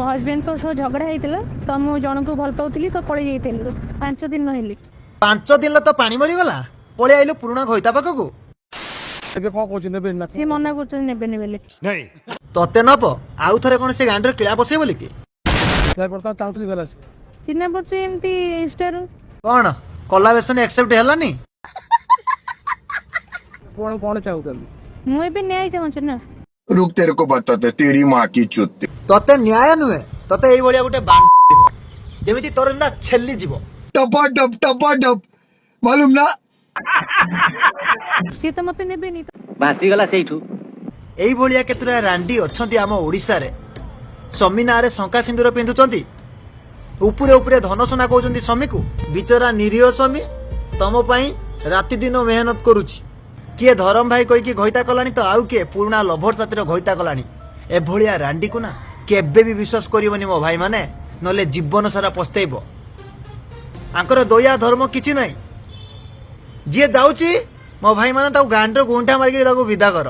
ହଜବେଣ୍ଡଙ୍କ ସହ ଝଗଡ଼ା ହେଇଥିଲା ତ, ମୁଁ ଜଣକୁ ଭଲ ପାଉଥିଲି ତ ପଳେଇ ଯାଇଥିଲି। 5 ଦିନ ରହିଲି। 5 ଦିନରେ ତ ପାଣି ମରିଗଲା, ପଳେଇ ଆଇଲୁ ପୁରୁଣା ଘଇତା ପାଖକୁ। ଏବେ କଣ କହୁଛି, ନେବେନି ନା? ସିଏ ମନା କରୁଛନ୍ତି ନେବେନି ବୋଲି। ତତେ ନବ, ଆଉ ଥରେ କଣ ସେ ଗାଣ୍ଡରେ କିଳା ବସେଇ ବୋଲି କି? ବର୍ତ୍ତମାନ ଚାହୁଁଥିଲି ଘରେ ଆସିବ। ଚିହ୍ନା ପଡୁଛି ଏମିତି ଇନଷ୍ଟାରୁ। କଣ କଲାବେସନ ଆକ୍ସେପ୍ଟ ହେଲାନି? କଣ କଣ ଚାହୁଁଛନ୍ତି? ମୁଁ ଏବେ ନ୍ୟାୟ ଚାହୁଁଛି ନା। रुक, तेरे को बताते, तेरी माँ की चुत्ती। ତତେ ନ୍ୟାୟ ନୁହେଁ, ତତେ ଏଇଭଳିଆ ଗୋଟେ ବାଣ୍ଡ ଯେମିତି ତୋର ନା ଛେଲି ଯିବ। टपाटप टपाटप, मालूम ना? ସିଏ ତ ମତେ ନେବେନି। ଭାସିଗଲା ସେଇଠୁ। ଏଇଭଳିଆ କେତେଟା ରାଣ୍ଡି ଅଛନ୍ତି ଆମ ଓଡ଼ିଶାରେ। ସ୍ୱାମୀ ନାଁରେ ଶଙ୍କା ସିନ୍ଦୁର ପିନ୍ଧୁଛନ୍ତି, ଉପରେ ଉପରେ ଧନ ସୁନା କହୁଛନ୍ତି ସ୍ୱାମୀକୁ। ବିଚରା ନିରୀହ ସ୍ୱାମୀ ତମ ପାଇଁ ରାତି ଦିନ ମେହନତ କରୁଛି। କିଏ ଧରମ ଭାଇ କହିକି ଘଇତା କଲାଣି ତ ଆଉ କିଏ ପୁରୁଣା ଲଭର ସାଥିର ଘଇତା କଲାଣି। ଏଭଳିଆ ରାଣ୍ଡିକୁ ନା କେବେ ବି ବିଶ୍ୱାସ କରିବନି ମୋ ଭାଇମାନେ, ନହେଲେ ଜୀବନ ସାରା ପସ୍ତେଇବ। ଆଙ୍କର ଦୟା ଧର୍ମ କିଛି ନାହିଁ। ଯିଏ ଯାଉଛି ମୋ ଭାଇମାନେ, ତାକୁ ଗାଣ୍ଡର ଗୁଣ୍ଠା ମାରିକି ତାକୁ ବିଦା କର।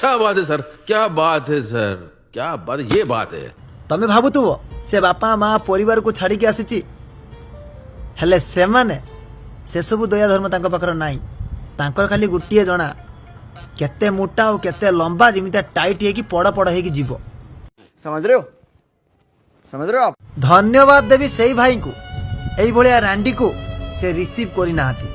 क्या बात है सर, क्या बात है सर, क्या बात, ये बात है। ତମେ ଭାବୁଥିବ ସେ ବାପା ମା ପରିବାରକୁ ଛାଡ଼ିକି ଆସିଛି, ହେଲେ ସେମାନେ ସେସବୁ ଦୟା ଧର୍ମ ତାଙ୍କ ପାଖରେ ନାହିଁ। ତାଙ୍କର ଖାଲି ଗୋଟିଏ ଜଣା, କେତେ ମୋଟା ଆଉ କେତେ ଲମ୍ବା, ଯେମିତି ଟାଇଟ୍ ହେଇକି ପଡ଼ ପଡ଼ ହେଇକି ଯିବ। समझ रहे हो, समझ रहे हो आप? ଧନ୍ୟବାଦ ଦେବି ସେଇ ଭାଇଙ୍କୁ, ଏଇଭଳିଆ ରାଣ୍ଡିକୁ ସେ ରିସିଭ୍ କରିନାହାନ୍ତି।